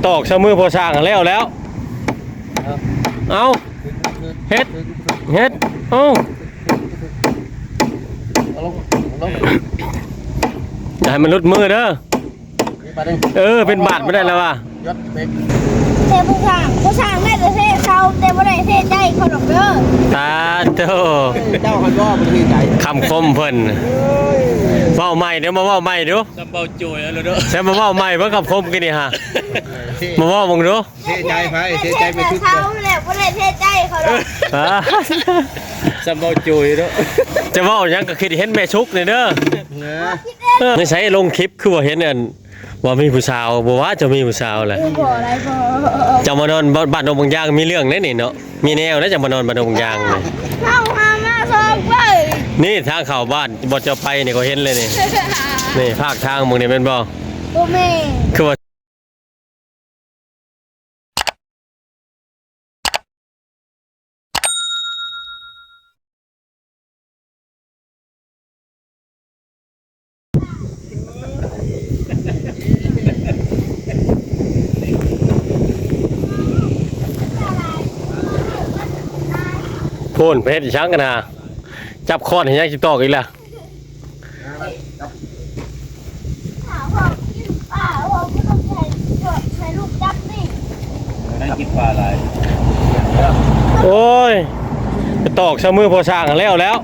ອອກຊະມືພໍສ້າງແລ້ວແລ້ວ. ເອົາ ເຮັດ ເຮັດ ເອົາ ເອົາລົງ ເອົາລົງ ຢ່າໃຫ້ມັນຫຼຸດມືເດີ. ເອີ ເປັນບາດບໍ່ໄດ້ແລ້ວວ່າ. ແຕ່ຜູ້ສ້າງ ຜູ້ສ້າງໄດ້ແຕ່ເທເຊົາ ແຕ່ບໍ່ໄດ້ເທໃຈເຂົາດອກເດີ. ສາທຸ ເຈົ້າຄັນບໍ່ ບໍ່ໄດ້ເທໃຈ ຄຳຄົມເພິ່ນ. ເວົ້າໃໝ່ເດີ ມາເວົ້າໃໝ່ດູ. ສຳເບົາໂຈຍເອົາໂລດເດີ ແຊມມາເວົ້າໃໝ່ເບິ່ງ ຄຳຄົມກີ້ນີ້ຫາ. ມາເວົ້າເບິ່ງດູ. ເທໃຈໃຜ ເທໃຈແມ່ຊຸກ ເທໃຈແມ່ເຊົາແຫຼະ ບໍ່ໄດ້ເທໃຈເຂົາດອກ. ສຳເບົາໂຈຍເນາະ ຈະເວົ້າຫຍັງກໍຄິດເຫັນແມ່ຊຸກນີ້ເດີ. ເອີ ໃນໃສລົງຄລິບຄືບໍ່ເຫັນອັນ ວ່າມີຜູ້ສາວ ບໍ່ວ່າເຈົ້າມີຜູ້ສາວແຫຼະ. ບໍ່ໄດ້ ບໍ່ ເຈົ້າມານອນບ້ານ ບ້ານດົງບາງຢາງ ມີເລື່ອງເດ້ນີ້ເນາະ ມີແນວເດ້ ເຈົ້າມານອນບ້ານດົງບາງຢາງນີ້. ເຮົາຫາມາສອງເວີຍ ນີ້ທາງເຂົ້າບ້ານ ບ່ອນເຈົ້າໄປນີ້ ຂ້ອຍເຫັນເລີຍນີ້. ນີ້ພາກທາງເບິ່ງນີ້ແມ່ນບໍ່? ບໍ່ແມ່ນ ຄືວ່າ ໂພນ ໄປເຮັດອີ່ຫຍັງກັນນະ? ຈັບຄ້ອນເຮັດຫຍັງ ຊິຕອກອີກແລ້ວ. ໂອ້ຍ ໄປຕອກຊະມືພໍສ້າງແລ້ວແລ້ວ.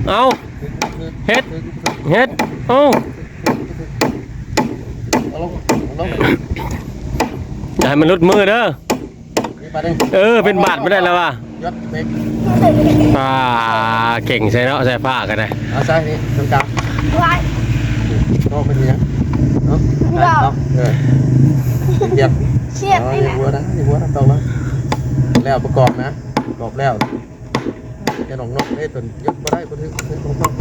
ເອົາ ເຮັດ ເຮັດ ເອົາ ຢ່າໃຫ້ມັນຫຼຸດມືເດີ. ເອີ ເປັນບາດບໍ່ໄດ້ແລ້ວວ່າ. ອ່າ ເກັ່ງໃສ່ເນາະ ໃສ່ຜ້າກໍໄດ້. ເອົາໃສ່ນີ້ ຕາງກາງ ເນາະ ເປັນຫຍັງເນາະ. ເອີ ສຽບ ສຽບນີ້ແຫຼະ. ເອົາ ຢ່າຫົວນະ ຢ່າຫົວນະ ຕ້ອງນະ. ແລ້ວປະກອບນະ ປະກອບແລ້ວ. ຢ່າໜອກໆເດ້ຕົນ ຍັງບໍ່ໄດ້ ບໍ່ຖືກ ບໍ່ຖືກ ບໍ່ຖືກ.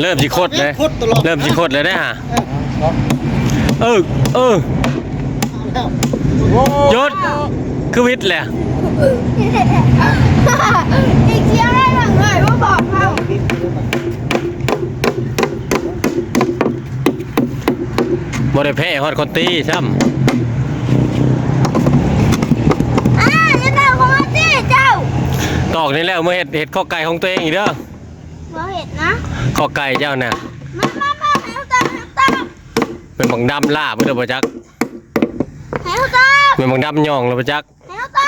ເລີ່ມຊິຄົດເດ້ ເລີ່ມຊິຄົດແລ້ວເດ້ຫາ. ເອີ ເອີ ຢຸດ ຄືວິດແຫຼະ. ອີກສຽງໄດ້ເບິ່ງເລີຍ ບໍ່ບອກເຮົາ. ບໍ່ໄດ້ແພ້ຮອດຄົນຕີຊ້ຳ. ອ້າ ຢ່າເວົ້າຄົນຕີເຈົ້າ. ຕອກນີ້ແລ້ວ ເມືອເຮັດ ເຮັດຄອກໄກ່ຂອງຕົວເອງອີກເດີ. ບໍ່ເຮັດນະ ຄອກໄກ່ເຈົ້ານະ. ມາ ມາ ມາ ໃຫ້ເຮົາຕອກ ໃຫ້ເຮົາຕອກ. ແມ່ນບັກດຳລ່າເບິດແລ້ວບໍ່ຈັກ ໃຫ້ເຮົາຕອກ. ແມ່ນບັກດຳຍ່ອງແລ້ວບໍ່ຈັກ. ໃຫ້ເຮົາຕອກ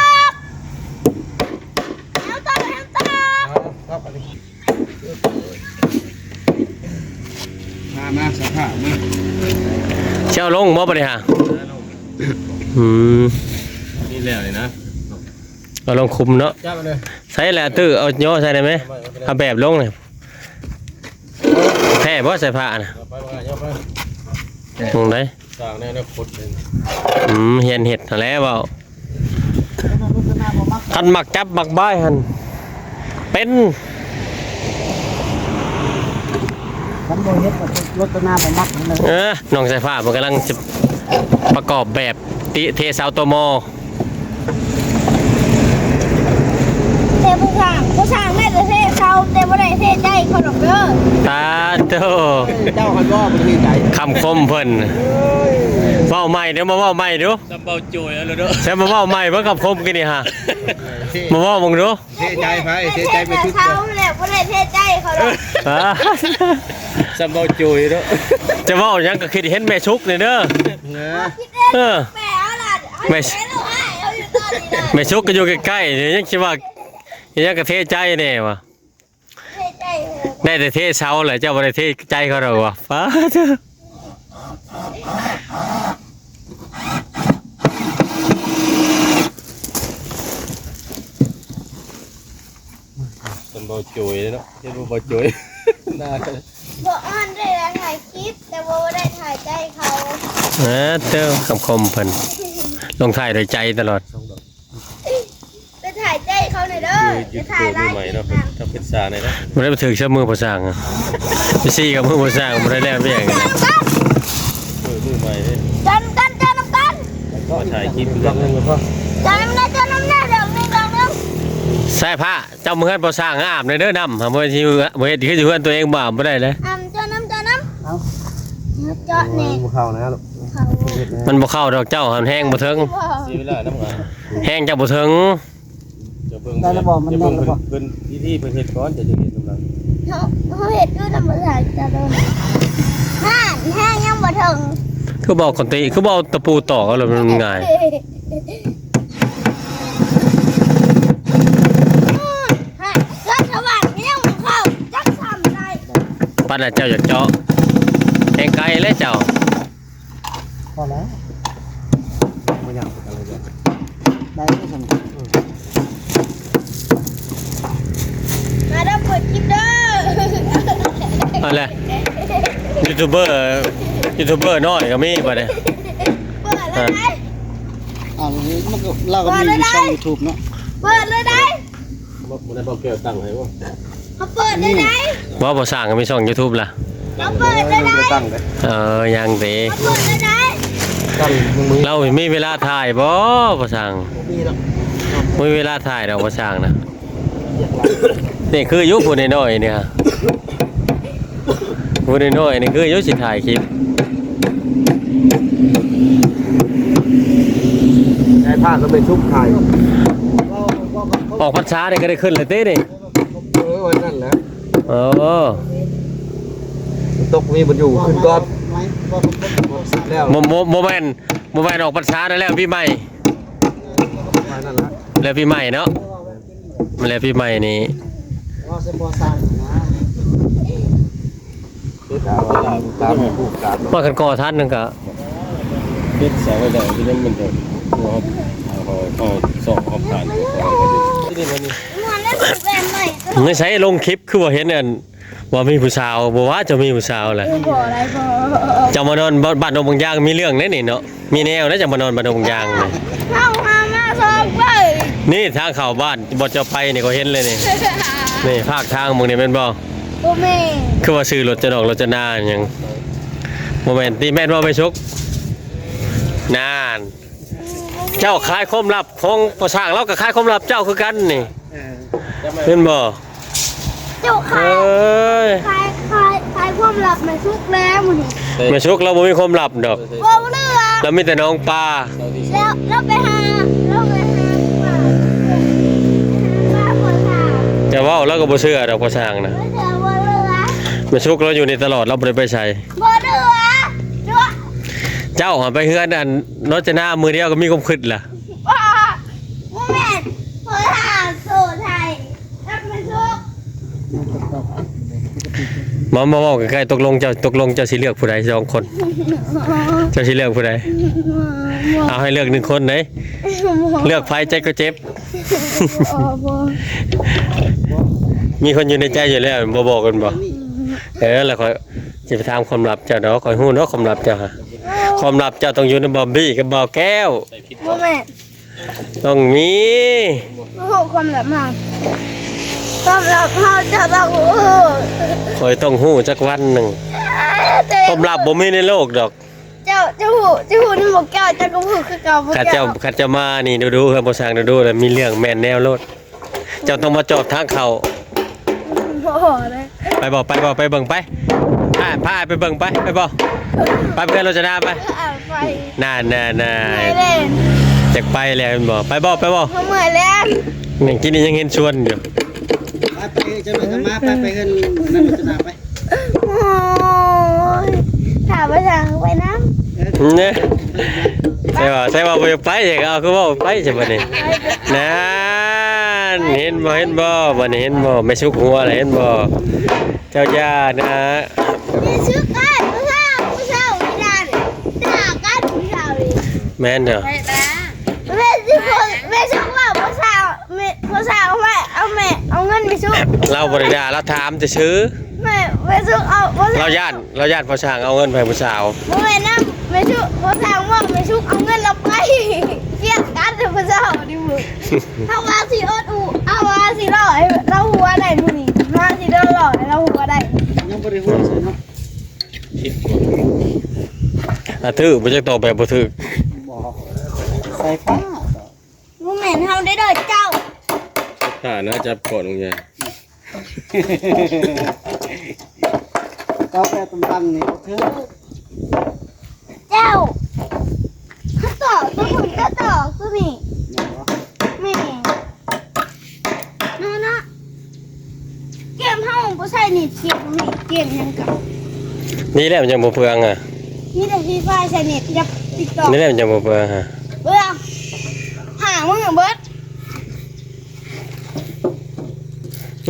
ໃຫ້ເຮົາຕອບ ໃຫ້ເຮົາຕອບ. ມາ ມາ ສະພາບມາ ຊິເອົາລົງບໍ່ບັດນີ້ຫາ? ອືມ ນີ້ແລ້ວນີ້ນະ ເອົາລົງຄຸມເນາະ. ໃສ່ແຫຼະ ຕື້ ເອົາຍໍໃສ່ໄດ້ໄໝ? ເອົາແບບລົງນີ້ ແທ້ບໍ່ໃສ່ຜ້ານະ? ເອົາໄປ ເອົາໄປ ເອົາໄປ. ໝ່ອງໃດ? ສ້າງແນວ ແນວຂຸດເດ້. ອືມ ຮຽນເຮັດຫັ້ນແຫຼະເວົ້າ. ຄັນມັກຈັບມັກບາຍຫັ້ນເປັນ. ຄັນບໍ່ເຮັດກໍລົດຕະໜ້າບໍ່ມັກຫັ້ນແຫຼະ. ເອີ ນ້ອງສາຍຟ້າເພິ່ນກຳລັງຈະປະກອບແບບຕິເທເສົາຕົວໝໍ. ແຕ່ຜູ້ສ້າງ ຜູ້ສ້າງໄດ້ແຕ່ເທເສົາ ແຕ່ບໍ່ໄດ້ເທໃຈເຂົາດອກເດີ. ສາທຸ ເຈົ້າຄັນບໍ່ ບໍ່ໄດ້ເທໃຈ ຄຳຄົມເພິ່ນ. ເວົ້າໃໝ່ເດີ ມາເວົ້າໃໝ່ດູ. ສຳເບົາໂຈຍເອົາໂລດເດີ ແຊມມາເວົ້າໃໝ່ເບິ່ງ ຄຳຄົມກີ້ນີ້ຫາ. ມາເວົ້າເບິ່ງດູ. ເທໃຈໃຜ ເທໃຈແມ່ຊຸກ ເຂົາແຫຼະ ບໍ່ໄດ້ເທໃຈເຂົາດອກ. ສຳເບົາໂຈຍເນາະ ຈະເວົ້າຫຍັງກໍຄິດເຫັນແມ່ຊຸກນີ້ເດີ. ເອີ ແມ່ ແມ່ຊຸກກໍຢູ່ໃກ້ໆນີ້ ຍັງຊິວ່າຫຍັງກໍເທໃຈແດ່ວ່າ. ເທໃຈ ໄດ້ແຕ່ເທເສົາແຫຼະ ເຈົ້າບໍ່ໄດ້ເທໃຈເຂົາດອກວ່າ. ປາດ ເພິ່ນບໍ່ໂຈຍເນາະ ເຫັນບໍ່ ບໍ່ໂຈຍ. ບໍ່ອ່ອນໄດ້ ໄດ້ຖ່າຍຄລິບ ແຕ່ວ່າບໍ່ໄດ້ຖ່າຍໃຈເຂົາ. ເອີ ເຕີ ຄຳຄົມເພິ່ນ ລົງທ້າຍດ້ວຍໃຈຕະຫຼອດ. ໄປຖ່າຍໃຈເຂົາແດ່ເດີ ໄປຖ່າຍລາຍ ໃໝ່ເນາະ ເປັນ ເປັນສາວແດ່ເນາະ. ບໍ່ໄດ້ໄປຖືກຊະມືພໍ່ສ້າງ ໄປຊີ້ກັບມືພໍ່ສ້າງ ບໍ່ໄດ້ແລ້ວວຽກ. ເອີ ມືໃໝ່ເດ້ ເຈີນຳກັນ ເຈີນຳກັນ ມາຖ່າຍຄລິບນຳກັນ. ເຈີນຳແດ່ ເຈີນຳແດ່ ດອກໜຶ່ງ ດອກໜຶ່ງ. ສາຍຟ້າ ເຈົ້າມາເຮືອນພໍ່ສ້າງ ອາບແດ່ເດີນ້ຳ ບໍ່ເຮັດ ບໍ່ເຮັດຄືຢູ່ເຮືອນຕົວເອງ ບໍ່ອາບບໍ່ໄດ້ເລີຍ. ອາບ ເຈີນຳ ເຈີນຳ. ເອົາ ເຈາະແນ່ ມັນບໍ່ເຂົ້ານະລູກ ເຂົ້າ ມັນບໍ່ເຂົ້າດອກ ເຈົ້າຫັ້ນແຮງບໍ່ເຖິງ ເສຍເວລານຳ ແຮງເຈົ້າບໍ່ເຖິງ ເຈົ້າເບິ່ງ ໄດ້ແລ້ວບໍ່ ມັນ ເຈົ້າເບິ່ງ ໄດ້ແລ້ວບໍ່ ເພິ່ນ ເພິ່ນ ວິທີເພິ່ນເຮັດກ່ອນ ເຈົ້າຈຶ່ງເຮັດນຳຫຼັງ ເຮົາ ເຮົາເຮັດຢູ່ນຳບໍ່ໄດ້ ເຈົ້າໂດນ ຫັ້ນແຮງຍັງບໍ່ເຖິງ ຄືບໍ່ເອົາຄອນຕີ ຄືບໍ່ເອົາຕະປູຕອກເອົາ ແລ້ວມັນງ່າຍ ປານນັ້ນເຈົ້າຢາກເຈາະແຮງໄກແລ້ວເຈົ້າ ພໍແລ້ວ ບໍ່ຍາກປານໃດ ໄດ້ຊັ້ນ ມາເດີ ເປີດຄລິບເດີ ອັນແຫຼະ ຢູທູບເບີ ຢູທູບເບີນ້ອຍກໍມີບັດນີ້ ເປີດແລ້ວໄດ໋ ອ່າ ມັນກໍ ລາວກໍມີຊ່ອງຢູທູບເນາະ ເປີດແລ້ວໄດ໋ ບໍ່ ບໍ່ໄດ້ ບໍ່ແກ້ວຕັ້ງໃຫ້ບໍ່ ເຮົາເປີດໄດ້ໄດ໋ ບໍ່ ບໍ່ສ້າງກໍມີຊ່ອງຢູທູບລະ ເຮົາເປີດໄດ້ໄດ໋ ເອີ ຍັງເດ ເຮົາເປີດໄດ້ໄດ໋ ລາວມີເວລາຖ່າຍບໍ່ ບໍ່ສ້າງ ບໍ່ມີດອກ ບໍ່ມີເວລາຖ່າຍດອກ ບໍ່ສ້າງນະ ນີ້ຄືຢູ່ຜູ້ນ້ອຍໆນີ້ ຜູ້ນ້ອຍໆນີ້ຄືຢູ່ຊິຖ່າຍຄລິບ ໄດ້ພາກັນໄປຊຸກຖ່າຍ ອອກພັນສານີ້ກໍໄດ້ຂຶ້ນແລ້ວຕິນີ້ ເອີ ໄວ້ນັ້ນແຫຼະ ເອີ ຕົກມີບໍ່ຢູ່ ຂຶ້ນກ່ອນ ແລ້ວ ບໍ່ ບໍ່ ບໍ່ແມ່ນ ບໍ່ແມ່ນອອກພັນສານະ ແລ້ວປີໃໝ່ ໄວ້ນັ້ນແຫຼະ ແລ້ວປີໃໝ່ເນາະ ແລ້ວປີໃໝ່ນີ້ ວ່າຊິບໍ່ສ້າງນະ ເຮັດເອົາຕາມຮູບການ ວ່າຄັນກໍ່ທັນນັ້ນກະ ເຮັດໃສ່ໄວ້ແລ້ວ ທີ່ນັ້ນມັນຈະ ເຮົາ ເຮົາ ເຮົາຊອກ ເຮົາຜ່ານ ໃນໃສລົງຄລິບ ຄືບໍ່ເຫັນອັນ ວ່າມີຜູ້ສາວ ບໍ່ວ່າເຈົ້າມີຜູ້ສາວແຫຼະ ບໍ່ໄດ້ ບໍ່ ເຈົ້າມານອນບ້ານ ບ້ານດົງບາງຢາງ ມີເລື່ອງເດ້ນີ້ເນາະ ມີແນວເດ້ ເຈົ້າມານອນບ້ານດົງບາງຢາງນີ້ ເຮົາຫາມາສອງເປີ ນີ້ທາງເຂົ້າບ້ານ ບໍ່ເຈົ້າໄປນີ້ ຂ້ອຍເຫັນເລີຍນີ້ ນີ້ພາກທາງເບິ່ງນີ້ແມ່ນບໍ່? ບໍ່ແມ່ນ ຄືວ່າຊື່ລົດຈະນອກລົດຈະນາຫຍັງ ບໍ່ແມ່ນຕິ ແມ່ນບໍ່ແມ່ສຸກ? ນານ ເຈົ້າຂາຍຄວາມລັບຂອງພໍ່ຊ່າງ ລາວກໍຂາຍຄວາມລັບເຈົ້າຄືກັນນີ້ ເອີ ເຫັນບໍ່? ເຈົ້າຂາຍ ເອີຍ ຂາຍ ຂາຍ ຂາຍຄວາມລັບແມ່ສຸກແລ້ວມື້ນີ້ ແມ່ສຸກລາວບໍ່ມີຄວາມລັບດອກ ບໍ່ເຫຼືອ ລາວມີແຕ່ໜອງປາ ແລ້ວ ລາວໄປຫາ ລາວໄປຫາປາ ໄປຫາປາພໍ່ຊ່າງ ເຈົ້າເວົ້າລາວກໍບໍ່ເຊື່ອດອກ ພໍ່ຊ່າງນະ ບໍ່ເຊື່ອ ບໍ່ເຫຼືອ ແມ່ສຸກລາວຢູ່ນີ້ຕະຫຼອດ ລາວບໍ່ໄດ້ໄປໃສ ບໍ່ເຫຼືອ ເຈົ້າຫາໄປເຮືອນອັນ ໂລຈະນາມື້ດຽວກໍມີຄວາມຄິດລະ ບໍ່ ບໍ່ແມ່ນ ພໍ່ທ່ານໂສໄທ ກັບແມ່ສຸກ ມາ ມາເວົ້າໃກ້ໆ ຕົກລົງເຈົ້າ ຕົກລົງເຈົ້າຊິເລືອກຜູ້ໃດສອງຄົນ? ເຈົ້າຊິເລືອກຜູ້ໃດ? ເອົາໃຫ້ເລືອກໜຶ່ງຄົນເດ້ ເລືອກໃຜໃຈກໍເຈັບ ບໍ່ ບໍ່ ມີຄົນຢູ່ໃນໃຈຢູ່ແລ້ວ ບໍ່ບອກກັນບໍ່? ເອີ ແລ້ວຂ້ອຍຊິໄປຖາມຄວາມລັບເຈົ້າດອກ ຂ້ອຍຮູ້ເນາະຄວາມລັບເຈົ້າ ຄວາມລັບເຈົ້າຕ້ອງຢູ່ນຳບອບບີ້ກັບບ່າວແກ້ວ ບໍ່ແມ່ນ ຕ້ອງມີ ຮູ້ຄວາມລັບເຮົາ ຄວາມລັບເຮົາຈະຕ້ອງຮູ້ ຂ້ອຍຕ້ອງຮູ້ຈັກວັນໜຶ່ງ ຄວາມລັບບໍ່ມີໃນໂລກດອກ ເຈົ້າ ເຈົ້າຮູ້ ເຈົ້າຮູ້ນຳພວກເຈົ້າ ເຈົ້າກໍຮູ້ຄືເກົ່າ ພວກເຈົ້າ ຄັນເຈົ້າ ຄັນເຈົ້າມານີ້ດຸໆ ເຮືອນພໍ່ຊ່າງດຸໆ ແລ້ວມີເລື່ອງແມ່ນແນວໂລດ ເຈົ້າຕ້ອງມາຈອບທາງເຂົ້າ ບໍ່ໄດ້ ໄປບໍ່ ໄປບໍ່ ໄປເບິ່ງໄປ ພາ ພາອ້າຍໄປເບິ່ງໄປ ໄປບໍ່ ໄປເພື່ອນໂລຈະນາໄປ ເອີ ໄປ ນັ້ນໆໆ ໄປແລ້ວ ຢາກໄປແລ້ວແມ່ນບໍ່ ໄປບໍ່ ໄປບໍ່ ເຮົາເມື່ອຍແລ້ວ ນີ້ກິນນີ້ຍັງເຫັນຊວນຢູ່ ໄປ ໄປ ເຈົ້າໜ້ອຍກໍມາ ໄປ ໄປເຮືອນນັ້ນໂລຈະນາໄປ ໂອ້ຍ ຖ້າບໍ່ຊ່າງໄປນຳ ເອີ ແນ່ ໃຊ່ວ່າ ໃຊ່ວ່າບໍ່ຢາກໄປ ເອົາ ຄືວ່າໄປຊະບັດນີ້ ນັ້ນ ເຫັນບໍ່ ເຫັນບໍ່ ບັດນີ້ເຫັນບໍ່ ແມ່ສຸກຫົວແລ້ວ ເຫັນບໍ່ ເຈົ້າຢ່ານະ ແມ່ສຸກກັນ ຜູ້ສາວ ຜູ້ສາວນີ້ນັ້ນ ດ່າກັນຜູ້ສາວນີ້ ແມ່ນເດີ ແມ່ຊິຄົນ ແມ່ຊິເວົ້າພາສາ ແມ່ ພາສາເອົາໄວ້ ເອົາແມ່ ເອົາເງິນແມ່ຊິ ລາວບໍ່ໄດ້ດ່າ ລາວຖາມຊື່ໆ ແມ່ ແມ່ຊິເອົາ ລາວຢ້ານ ລາວຢ້ານພໍ່ຊ່າງເອົາເງິນໄປໃຫ້ຜູ້ສາວ ບໍ່ແມ່ນນະ ແມ່ຊິ ພໍ່ຊ່າງເວົ້າ ແມ່ຊິເອົາເງິນລາວໄປ ກຽດກັນແຕ່ຜູ້ສາວນີ້ມື້ ເຮົາວ່າຊິອົດອູ ເຮົາວ່າຊິລໍໃຫ້ລາວຫົວໄດ້ມື້ນີ້ ເຮົາວ່າຊິລໍໃຫ້ລາວຫົວໄດ້ ຍັງບໍ່ໄດ້ຫົວໃສ່ເນາະ ອາ ຖືກບໍ່ ຈັກຕອບແບບບໍ່ຖືກ ບໍ່ ໃສ່ຟ້າ ບໍ່ແມ່ນເຮົາໄດ້ເດີເຈົ້າ ຖ້ານະ ຈັບກ່ອນ ໂອເຄ ເຈົ້າແປດຕຳໆ ນີ້ບໍ່ຖືກ ເຈົ້າ ເຂົາຕອກຕົວພຸ້ນ ເຈົ້າຕອກຕົວນີ້ ແມ່ນ ເນາະ ເນາະ ເກມເຮົາບໍ່ໃຊ້ເນັດ ເກມນີ້ ເກມຫຍັງກະ ນີ້ແຫຼະມັນຈັ່ງບໍ່ເປືອງອະ ມີແຕ່ຟຣີຟາຍໃຊ້ເນັດກັບຕິກຕອກ ນີ້ແຫຼະມັນຈັ່ງບໍ່ເປືອງອະ ເບື້ອງ ຫ້າມື້ເບິດ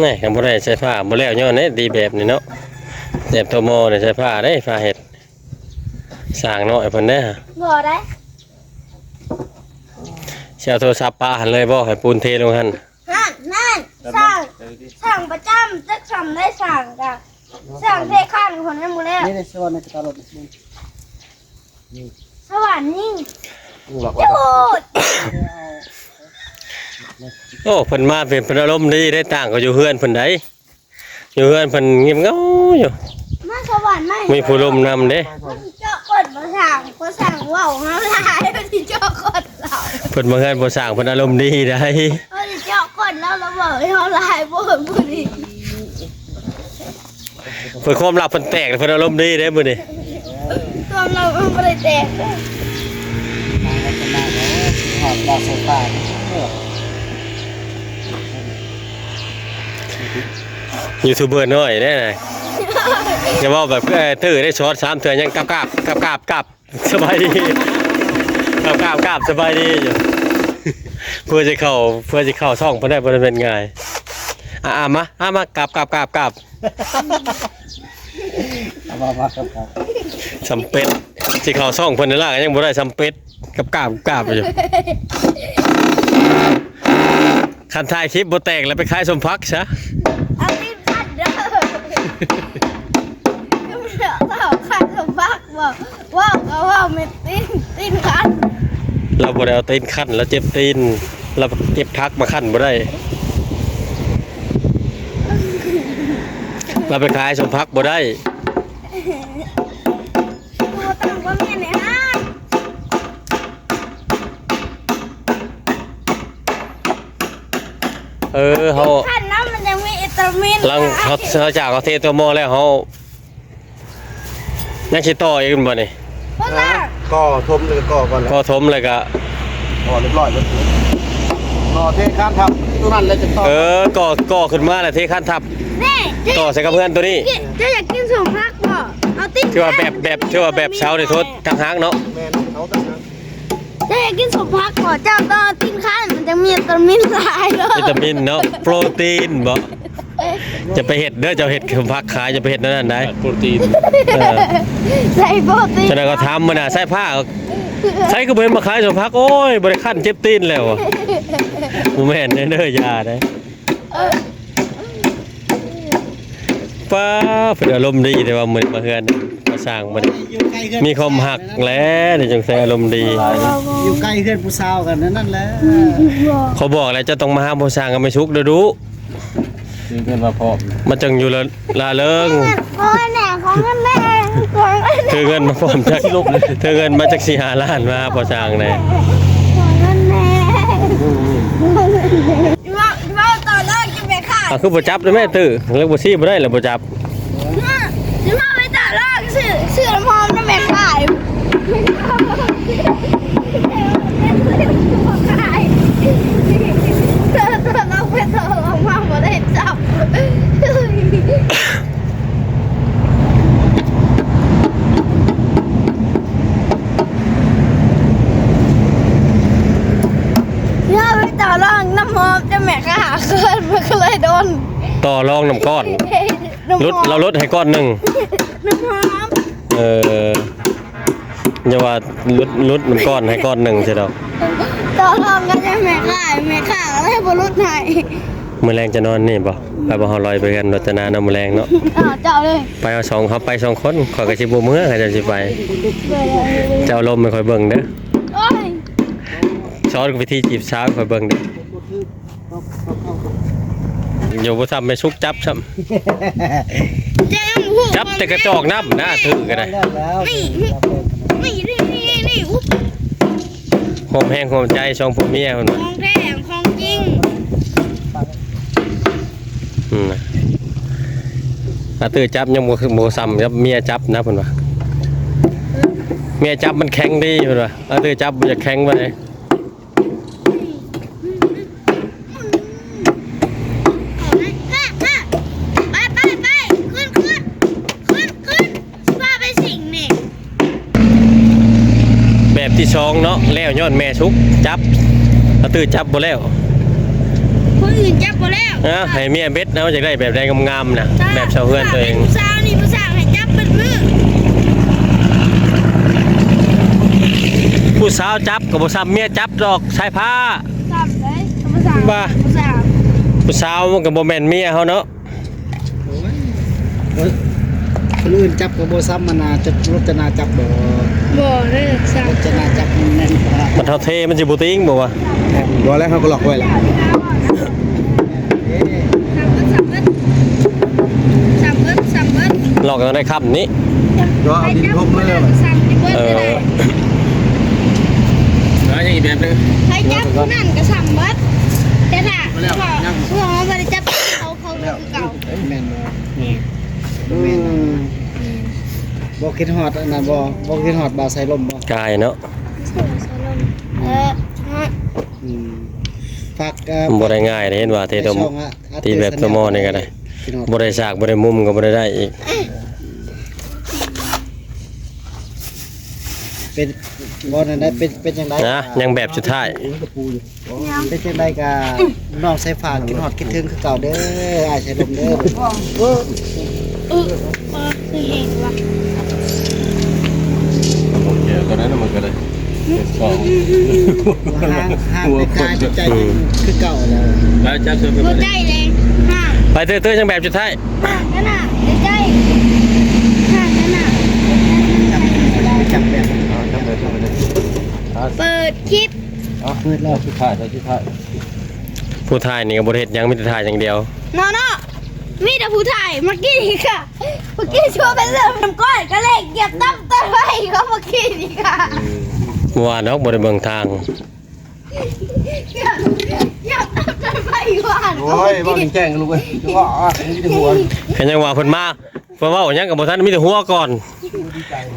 ແນ່ ຄັນບໍ່ໄດ້ໃຊ້ຟ້າບໍ່ແລ້ວ ຍ້ອນນີ້ດີແບບນີ້ເນາະ ແບບໂຕມໍໄດ້ໃຊ້ຟ້າເດ້ ຟ້າເຮັດ ສ້າງນ້ອຍເພິ່ນເດ້ ບໍ່ໄດ້ ຊິເອົາໂທລະສັບປະຫັ້ນເລີຍບໍ່ ໃຫ້ປູນເທລົງຫັ້ນ ຫັ້ນ ນັ້ນ ສ້າງ ສ້າງປະຈຳ ຈັກຊ່ຳໄດ້ສ້າງກະ ສ້າງເທຄານຄົນຍັງບໍ່ແລ້ວ ນີ້ໄດ້ສະຫວັນໃນກະຕາລົດ ສະຫວັນນີ້ ໂອ້ ໂອ້ ເພິ່ນມາເປັນ ເພິ່ນອາລົມດີເດ້ ຕ່າງກໍຢູ່ເຮືອນເພິ່ນໃດ ຢູ່ເຮືອນເພິ່ນງຽບເຫງົາຢູ່ ມາສະຫວັນມາ ມີຜູ້ລົມນຳເດ້ ເຈາະກົ້ນບໍ່ສ້າງ ບໍ່ສ້າງເວົ້າເຮົາຫຼາຍ ເຈາະກົ້ນລາວ ເພິ່ນມາເຮືອນບໍ່ສ້າງ ເພິ່ນອາລົມດີໃດ ເຮົາຊິເຈາະກົ້ນລາວ ລາວເວົ້າໃຫ້ເຮົາຫຼາຍໂພດມື້ນີ້ ເພິ່ນຄວາມລັບເພິ່ນແຕກ ເພິ່ນອາລົມດີເດ້ມື້ນີ້ ຄວາມລັບມັນບໍ່ໄດ້ແຕກ ຢູທູບເບີນ້ອຍເດ້ນະ ຢ່າເວົ້າແບບ ເອີ ຕື້ໄດ້ຊອດສາມເທື່ອຍັງກັບ ກັບ ກັບ ກັບ ສະບາຍດີ ກັບ ກັບ ກັບ ສະບາຍດີຢູ່ ເພື່ອຊິເຂົ້າ ເພື່ອຊິເຂົ້າຊ່ອງເພິ່ນໄດ້ບໍ່ໄດ້ແມ່ນງ່າຍ ອ່າ ມາ ອ່າ ມາ ກັບ ກັບ ກັບ ກັບ ເອົາມາ ມາ ກັບ ກັບ ສຳເປັດ ຊິເຂົ້າຊ່ອງເພິ່ນນີ້ລະ ຍັງບໍ່ໄດ້ສຳເປັດ ກັບ ກັບ ກັບ ຢູ່ ຄັນຖ່າຍຄລິບບໍ່ແຕກແລ້ວໄປຂາຍສົ້ມຜັກຊະ ເອົາຕີນຂັດເດີ ເອົາຂັດສົ້ມຜັກບໍ່ ເວົ້າກໍເວົ້າແມ່ນຕີນ ຕີນຂັດ ລາວບໍ່ໄດ້ເອົາຕີນຂັດ ລາວເຈັບຕີນ ລາວເກັບຜັກມາຂັດບໍ່ໄດ້ ລາວໄປຂາຍສົ້ມຜັກບໍ່ໄດ້ ບໍ່ຕ້ອງ ບໍ່ແມ່ນເດ້ ເອີ ເຮົາ ຂັ້ນນ້ຳມັນຍັງມີວິຕາມິນ ຫຼັງເຮົາ ເຮົາຈາກເຮົາເທຕົວໝໍ້ແລ້ວ ເຮົາຍັງຊິຕໍ່ອີກແມ່ນບໍ່ນີ້? ເພິ່ນວ່າ ກໍຖົມແລ້ວກໍກໍ່ກ່ອນ ກໍຖົມແລ້ວກໍ ກໍລຽບຮ້ອຍເບິດ ກໍເທຄານທັບຕົວນັ້ນແລ້ວຈະຕໍ່ ເອີ ກໍ ກໍຂຶ້ນມາແລ້ວເທຄານທັບ ນີ້ ຕໍ່ໃສ່ກັບເຮືອນຕົວນີ້ ເຈົ້າຢາກກິນສົ້ມຜັກບໍ່? ເອົາຕິ ຖືວ່າແບບ ແບບ ຖືວ່າແບບເຊົານີ້ໂທດຕ່າງຫາກເນາະ ແມ່ນ ເອົາຕ່າງຫາກ ເຈົ້າຢາກກິນສົ້ມຜັກບໍ່? ເຈົ້າຕ້ອງກິນຄັນ ມັນຈະມີວິຕາມິນຫຼາຍເດີ ວິຕາມິນເນາະ ໂປຣຕີນບໍ່? ຢ່າໄປເຮັດເດີ ເຈົ້າເຮັດສົ້ມຜັກຂາຍ ຢ່າໄປເຮັດແນວນັ້ນໄດ໋ ໂປຣຕີນ ເອີ ໃສ່ໂປຣຕີນ ຈະໄດ້ກໍຖາມມື້ໜ້າ ໃສ່ຜ້າ ໃສ່ຄືບໍ່ເຫັນມາຂາຍສົ້ມຜັກ ໂອ້ຍ ບໍ່ໄດ້ຄັນເຈັບຕີນແລ້ວ ບໍ່ແມ່ນເດີ ຢ່າເດີ. ປ້າ ເພິ່ນອາລົມດີແຕ່ວ່າມື້ນີ້ມາເຮືອນພໍ່ຊ່າງມື້ນີ້ ຢູ່ໃກ້ເຮືອນ ມີຄວາມຮັກແຫຼະ ນີ້ຈັ່ງໃສອາລົມດີ ຢູ່ໃກ້ເຮືອນຜູ້ສາວກັນນັ້ນແຫຼະ ເຂົາບອກແລ້ວ ເຈົ້າຕ້ອງມາຫາພໍ່ຊ່າງກັບແມ່ສຸກດຸໆ ຖືເງິນມາພ້ອມ ມັນຈັ່ງຢູ່ລະ ລ່າເລີງ ຂໍແດ່ ຂໍເງິນແດ່ ຂໍເງິນແດ່ ຖືເງິນມາພ້ອມຈັກ ຖືເງິນມາຈັກສີ່ຫ້າລ້ານ ມາຫາພໍ່ຊ່າງແດ່ ຂໍເງິນແດ່. ເວົ້າ ເວົ້າຕໍ່ເລີກຈະແມ່ຄ້າ ອ່າ ຄືບໍ່ຈັບເດ້ແມ່ ຕື້ ເລີກບໍ່ຊີ້ບໍ່ໄດ້ລະບໍ່ຈັບ ຊິເວົ້າໄປຕໍ່ເລີກ ຊື້ ຊື້ນ້ຳຫອມນຳແມ່ຄ້າ ເຕີ ເຕີ ເອົາໄປຕໍ່ອອກມາບໍ່ໄດ້ຈັບ. ເຮົາໄປຕໍ່ລອງນ້ຳຫອມຈາກແມ່ຄ້າເກີນ ມັນກໍເລີຍດົນ ຕໍ່ລອງນ້ຳກ້ອນ ນ້ຳຫອມ ຫຼຸດ ລາວຫຼຸດໃຫ້ກ້ອນໜຶ່ງ ນ້ຳຫອມ ເອີ ຢ່າວ່າຫຼຸດ ຫຼຸດນ້ຳກ້ອນໃຫ້ກ້ອນໜຶ່ງຊິດອກ ຕໍ່ລອງກັບແມ່ຄ້າ ແມ່ຄ້າກໍເລີຍບໍ່ຫຼຸດໃຫ້. ມື້ແລງຈະນອນນີ້ບໍ່? ໄປບໍ່? ເຮົາລອຍໄປເຮືອນລົດຈະນາເນາະ ມື້ແລງເນາະ ເອົາເຈົ້າເລີຍ ໄປເຮົາສອງ ເຮົາໄປສອງຄົນ ຂ້ອຍກໍຊິບໍ່ເມືອ ຂ້ອຍຈະຊິໄປ ເຈົ້າລົມໃຫ້ຂ້ອຍເບິ່ງເດີ ໂອ້ຍ ສອນວິທີຈີບສາວໃຫ້ຂ້ອຍເບິ່ງເດີ ຢູ່ບໍ່ຊ້ຳແມ່ສຸກຈັບຊ້ຳ ຈັບແຕ່ກະຈອກນ້ຳນະ ຖືກະໄດ້ ນີ້ ນີ້ ນີ້ ນີ້ ອຸບ ຮ່ວມແຮງຮ່ວມໃຈສອງຜົວເມຍເພິ່ນວ່າ ຂອງແທ້ຂອງຈິງ ອືມ ອາ ຕື້ຈັບຍັງບໍ່ ບໍ່ຊ້ຳກັບເມຍຈັບນະເພິ່ນວ່າ ມຍຈັບມັນແຂງດີ ເພິ່ນວ່າ ອາເຕີຈັບບໍ່ຢາກແຂງປານໃດ. ໄປ ໄປ ໄປ ຂຶ້ນ ຂຶ້ນ ຂຶ້ນ ຂຶ້ນ ຊິພາໄປສິງນີ້. ແບບທີສອງເນາະ ແລ້ວຍ້ອນແມ່ສຸກຈັບ ອາເຕີຈັບບໍ່ແລ້ວ ຄົນອື່ນຈັບບໍ່ແລ້ວ. ອ່າ ໃຫ້ເມຍເບັດເອົາ ຢາກໄດ້ແບບໃດງາມໆນະ ແບບຊາວເຮືອນຕົວເອງ. ຜູ້ສາວນີ້ ຜູ້ສາວໃຫ້ຈັບເບິດມື້. ຜູ້ສາວຈັບກໍບໍ່ຊ້ຳເມຍຈັບດອກ ສາຍຟ້າ. ຊ້ຳເດ້ ຜູ້ສາວ ວ່າ ຜູ້ສາວ ຜູ້ສາວມັນກໍບໍ່ແມ່ນເມຍເຮົາເນາະ. ໂອ້ຍ ຄົນອື່ນຈັບກໍບໍ່ຊ້ຳ ມັນນາຈະ ລົດຈະນາຈັບບໍ່? ບໍ່ເດີ ຊ້ຳ ລົດຈະນາຈັບມັນແໜ້ນກວ່າ. ມັນເທົ່າເທ ມັນຊິບໍ່ຕິງບໍ່ວະ? ບໍ່ແລ້ວ ເຮົາກໍລັອກໄວ້ແລ້ວ ຊ້ຳເບິດ ຊ້ຳເບິດ ຊ້ຳເບິດ ຊ້ຳເບິດ ລ້ອງເອົາໄດ້ຄ່ຳນີ້ ກໍເອົາດິນຖົມເລີຍ. ເອີ ແລ້ວຍັງອີກແບບໜຶ່ງ ໃຜຈັບຜູ້ນັ້ນກໍຊ້ຳເບິດ ແຕ່ຖ້າ ເພາະ ເພາະວ່າບໍ່ໄດ້ຈັບ ເຂົາ ເຂົາຄືເກົ່າ. ແມ່ນບໍ່? ແມ່ນ ແມ່ນ ອືມ ບໍ່ຄິດຮອດອັນນັ້ນບໍ່? ບໍ່ຄິດຮອດບ່າວສາຍລົມບໍ່? ກາຍເນາະ ເອີ ອືມ ຝາກ ເອີ ບໍ່ໄດ້ງ່າຍເດ້ ເຫັນວ່າເທຕົວ ເທແບບຕົວໝໍ້ນີ້ກໍໄດ້ ບໍ່ໄດ້ສາກ ບໍ່ໄດ້ມຸມ ກໍບໍ່ໄດ້ໄດ້ອີກ. ເປັນ ບໍ່ນັ້ນໄດ້ ເປັນ ເປັນຈັ່ງໃດ? ນະ ຍັງແບບສຸດທ້າຍ ເປັນຈັ່ງໃດກໍ ນ້ອງສາຍຟ້າຄິດຮອດຄິດເຖິງຄືເກົ່າເດີ ອ້າຍສາຍລົມເດີ. ເອີ ເອີ ຄືແຮງວ່າ ໂອເຄ ຕອນນັ້ນມັນກໍໄດ້ ຫ້າງ ຫ້າງໄປກາຍໃຈ ຄືເກົ່າແລ້ວ ແລ້ວຈັບເສື້ອ ຫົວໃຈແດງ ຫ້າງ ໄປເຕີໆ ຍັງແບບສຸດທ້າຍ. ຫ່າງກັນນະ ໃກ້ໆ ຫ່າງກັນນະ ຈັບແບບ ເອົາ ຈັບແບບ ຈັບແບບ ເປີດຄລິບ ເອົາ ເປີດແລ້ວ ສຸດທ້າຍ ສຸດທ້າຍ ຜູ້ຖ່າຍນີ້ກໍບໍ່ໄດ້ເຮັດຫຍັງ ມີແຕ່ຖ່າຍຢ່າງດຽວ ເນາະ ເນາະ ມີແຕ່ຜູ້ຖ່າຍ. ເມື່ອກີ້ນີ້ກະ ເມື່ອກີ້ຊວນໄປເລີ້ນນ້ຳກ້ອຍ ກະເລກຢຽບຕຳຕົ້ນໄມ້ເຂົາເມື່ອກີ້ນີ້ກະ ອືມ ບໍ່ວ່າດອກ ບໍ່ໄດ້ເບິ່ງທາງ. ໂອ້ຍ ເວົ້າແຈ້ງໆ ລູກເອີຍ ເວົ້າ ອ່ະ ມີແຕ່ຫົວ ຄັນຍັງວ່າເພິ່ນມາ ເພິ່ນເວົ້າຫຍັງກໍບໍ່ທັນ ມີແຕ່ຫົວກ່ອນ.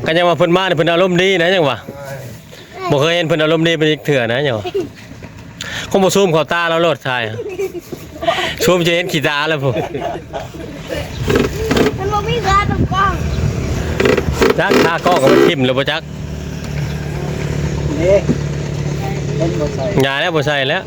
ຄັນຍັງວ່າເພິ່ນມານີ້ ເພິ່ນອາລົມດີນະ ຍັງວ່າ ບໍ່ເຄີຍເຫັນເພິ່ນອາລົມດີປານນີ້ຈັກເທື່ອນະ ຍັງວ່າ ຄົງບໍ່ຊູມເຂົ້າຕາລາວໂລດ ຖ່າຍ ຊູມຈະເຫັນຂີ້ຕາແລ້ວພຸ້ນ. ມັນບໍ່ມີຂາຕັ້ງກ້ອງ ຈັກຂາກ້ອງກໍໄປຖິ້ມແລ້ວບໍ່ຈັກ ເດ້ ເພິ່ນບໍ່ໃສ່ ຢ່າແລ້ວ ບໍ່ໃສ່ແລ້ວ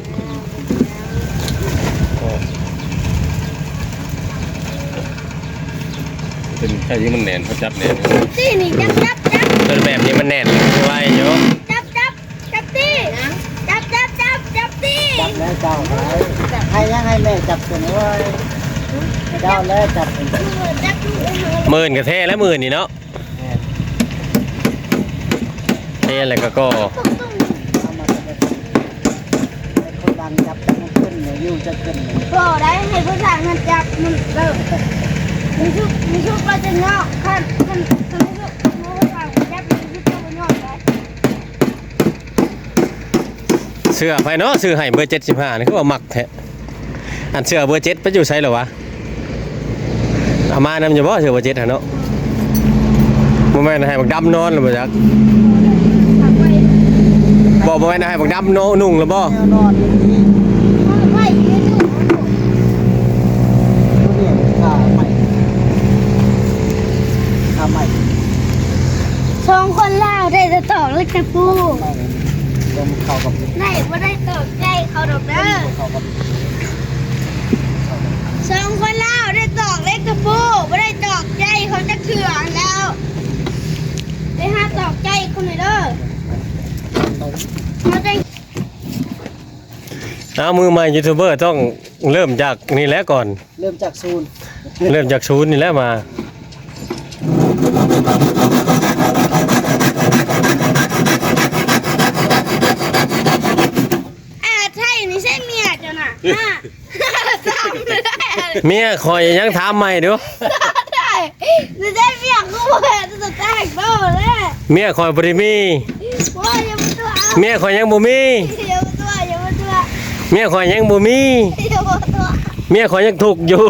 ເປັນໃຜທີ່ມັນແໜ້ນ ເຂົາຈັບແໜ້ນ ນີ້ນີ້ ຈັບ ຈັບ ຈັບ ເປັນແບບນີ້ມັນແໜ້ນໄວຢູ່ ຈັບ ຈັບ ຈັບຕີ ຈັບ ຈັບ ຈັບ ຈັບຕີ ຈັບແລ້ວເຈົ້າ ໃຫ້ຍັງໃຫ້ແມ່ຈັບຕົວນີ້ ໂອ້ຍ ເຈົ້າແລ້ວຈັບ ມື້ອື່ນກໍແທ້ແລ້ວ ມື້ອື່ນນີ້ເນາະ ແມ່ນ ເທແລ້ວກໍກໍ່ ຄົນດັງຈັບຈັກມັນຂຶ້ນ ຢູ່ຈັກຂຶ້ນ ບໍ່ໄດ້ ໃຫ້ຜູ້ຊ່າຍມັນຈັບ ມັນເລີກ ມີຊຸກ ມີຊຸກລາວຈະຍອກ ຄັນ ຄັນ ຄັນມີຊຸກ ຜູ້ຊ່າຍຈັບ ມີຊຸກເຈົ້າບໍ່ຍອມໄດ້. ເສື້ອໃຜເນາະ ຊື້ໃຫ້ເບີເຈັດສິບຫ້ານີ້ ຄືວ່າມັກແທ້. ອັນເສື້ອເບີເຈັດໄປຢູ່ໃສແລ້ວວະ? ເອົາມານຳຢູ່ບໍ່ ເສື້ອເບີເຈັດຫັ້ນເນາະ? ບໍ່ແມ່ນໃຫ້ບັກດຳນອນແລ້ວບໍ່ຈັກ? ບໍ່ ບໍ່ແມ່ນໃຫ້ບັກດຳເນາະ ນຸ່ງແລ້ວບໍ່? ແນວນອນ ໄວ້ຢູ່ ໂຕນີ້ ຜ້າໄໝ້ ຜ້າໄໝ້ ສອງຄົນລາວໄດ້ແຕ່ຕອກເຫຼັກຕະປູ ໄດ້ບໍ່ໄດ້ຕອກໃຈເຂົາດອກເດີ. ສອງຄົນລາວໄດ້ຕອກເຫຼັກຕະປູ ບໍ່ໄດ້ຕອກໃຈເຂົາຈັກເທື່ອແລ້ວ ໄປຫາຕອກໃຈຄົນນີ້ເດີ. ເອົາ ເອົາ ມືໃໝ່ຢູທູບເບີຕ້ອງເລີ່ມຈາກນີ້ແຫຼະກ່ອນ ເລີ່ມຈາກສູນ ເລີ່ມຈາກສູນນີ້ແຫຼະມາ. ອ່າ ໄທນີ້ໃຊ້ເມຍເຈົ້ານະ ອ່າ ເມຍຂ້ອຍຍັງຖາມໃໝ່ດູ ໄດ້ ໃຊ້ເມຍກູບໍ່ແມ່ນຕົວແຕກໂຕເດ້ ເມຍຂ້ອຍບໍ່ໄດ້ມີ ໂອ້ຍ ຢ່າມາຕົວະ ເມຍຂ້ອຍຍັງບໍ່ມີ ຢ່າມາຕົວະ ຢ່າມາຕົວະ ເມຍຂ້ອຍຍັງບໍ່ມີ ຢ່າມາຕົວະ ເມຍຂ້ອຍຍັງທຸກຢູ່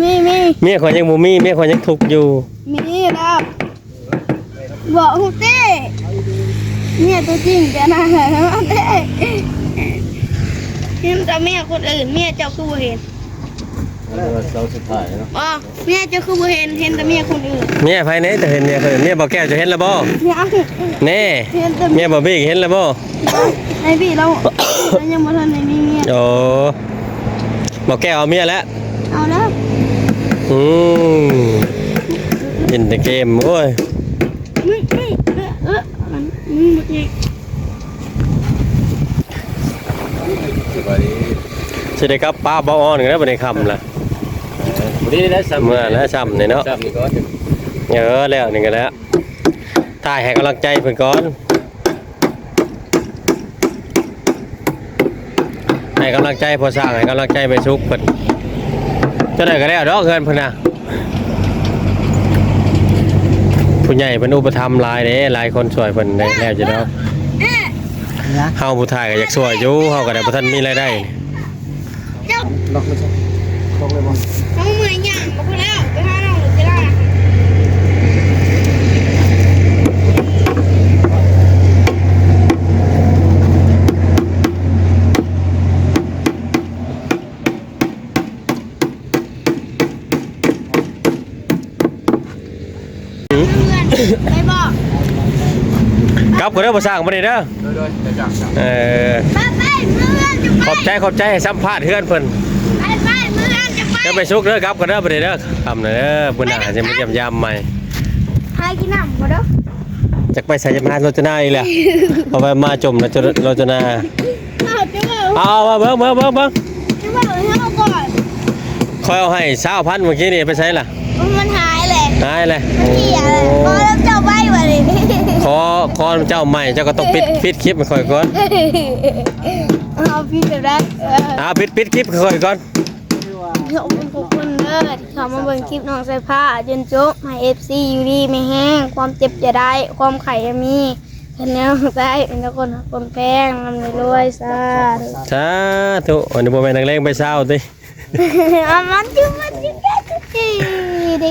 ມີ ມີ ເມຍຂ້ອຍຍັງບໍ່ມີ ເມຍຂ້ອຍຍັງທຸກຢູ່ ມີແລ້ວ. ບໍ່ຮູ້ຕິ ເມຍຕົວຈິງແກນະ ເຫັນແຕ່ເມຍຄົນອື່ນ ເມຍເຈົ້າຄືບໍ່ເຫັນ? ອັນນີ້ວ່າເສົາສຸດທ້າຍເນາະ. ບໍ່ ເມຍເຈົ້າຄືບໍ່ເຫັນ? ເຫັນແຕ່ເມຍຄົນອື່ນ. ເມຍໃຜແດ່ຈະເຫັນເມຍຄົນອື່ນ? ເມຍບໍ່ແກ້ວຈະເຫັນແລ້ວບໍ່? ຍັງ. ແນ່ ເຫັນແຕ່ເມຍບໍ່ບີເຫັນແລ້ວບໍ່? ໄອ້ບີລາວຍັງບໍ່ທັນໄດ້ມີເມຍ. ໂອ້ ບໍ່ແກ້ວເອົາເມຍແລ້ວ? ເອົາແລ້ວ. ອືມ ຫຼິ້ນແຕ່ເກມ ໂອ້ຍ. ເອີ ເອີ ເອີ ມັນ ມັນບໍ່ແຕກ. ສະບາຍດີ. ຊິໄດ້ກັບປະບ່າວອອນກັນແລ້ວ ບັດນີ້ຄ່ຳລະ. ເອີ ພໍດີແລ້ວ ເມື່ອແລ້ວ ຊ່ຳນີ້ເນາະ. ເອີ ແລ້ວນີ້ກໍແລ້ວ ຖ່າຍໃຫ້ກຳລັງໃຈເພິ່ນກ່ອນ. ໃຫ້ກຳລັງໃຈພໍ່ຊ່າງ ໃຫ້ກຳລັງໃຈແມ່ສຸກເພິ່ນ. ຈັ່ງໃດກໍແລ້ວດອກເຮືອນເພິ່ນນະ ຜູ້ໃຫຍ່ເພິ່ນອຸປະຖຳຫຼາຍເດ້ ຫຼາຍຄົນຊ່ວຍເພິ່ນໄດ້ແລ້ວຢູ່ດອກ. ເຮົາຜູ້ຖ່າຍກໍຢາກຊ່ວຍຢູ່ ເຮົາກໍໄດ້ບໍ່ທັນມີລາຍໄດ້. ເຈົ້າ ລັອກເລີຍ ລັອກເລີຍບໍ່? ນ້ອງເມື່ອຍຍ່າງບໍ່ພໍແລ້ວ ໄປຫານ້ອງເຈລາ. ໄປບໍ່? ກັບກ່ອນເດີ ບໍ່ສ້າງ ບໍ່ໄດ້ເດີ. ໂດຍໆ ໄປຈ້າງ ເອີ ໄປ ໄປ ເມືອຈະໄປ. ຂອບໃຈ ຂອບໃຈ ໃຫ້ສຳພາດເຮືອນເພິ່ນ. ໄປ ໄປ ເມືອຈະໄປ. ເດີ ໄປສຸກເດີ ກັບກ່ອນເດີ ບໍ່ໄດ້ເດີ. ຄ່ຳແລ້ວເດີ ມື້ໜ້າຊິມາຢ້ຽມຢາມໃໝ່. ຫາກິນນ້ຳບໍ່ເດີ? ຈັກໄປໃສ ຈະມາໂລຈະນາອີກແລ້ວ. ເອົາໄວ້ມາຈົມໂລຈະນາ. ເອົາ ເອົາ ເອົາ ເບິ່ງ ເບິ່ງ ເບິ່ງ ເບິ່ງ. ຈະເວົ້າໃຫ້ເຮົາກ່ອນ ຂ້ອຍເອົາໃຫ້ຊາວພັນມື້ກີ້ນີ້ ໄປໃສລະ? ມັນຫາຍແຫຼະ ຫາຍແຫຼະ ມັນເຫຍແຫຼະ. ໂອ້ ພໍແລ້ວ ເຈົ້າໄປບັດນີ້. ຂໍ ຂໍເຈົ້າໃໝ່ ເຈົ້າກໍຕ້ອງປິດ ປິດຄລິບໃຫ້ຂ້ອຍກ່ອນ. ເອົາ ປິດແບບໃດ? ເອີ ເອົາ ປິດ ປິດຄລິບໃຫ້ຂ້ອຍກ່ອນ. ຂອບຄຸນ ຂອບຄຸນເດີ ທີ່ເຂົ້າມາເບິ່ງຄລິບນ້ອງສາຍຟ້າຈົນຈົບ. ໃຫ້ເອັຟຊີຢູ່ດີມີແຮງ ຄວາມເຈັບຢ່າໄດ້ ຄວາມໄຂ້ຢ່າມີ. ເປັນແນວໃດ ເປັນແຕ່ຄົນຮັກຄົນແພງ ລ່ຳລວຍ ສາທຸ ສາທຸ. ອັນນີ້ບໍ່ແມ່ນນັກແລງໄປເຊົ້າຕິ? ມັນຢູ່ ມັນຢູ່ ເດ້.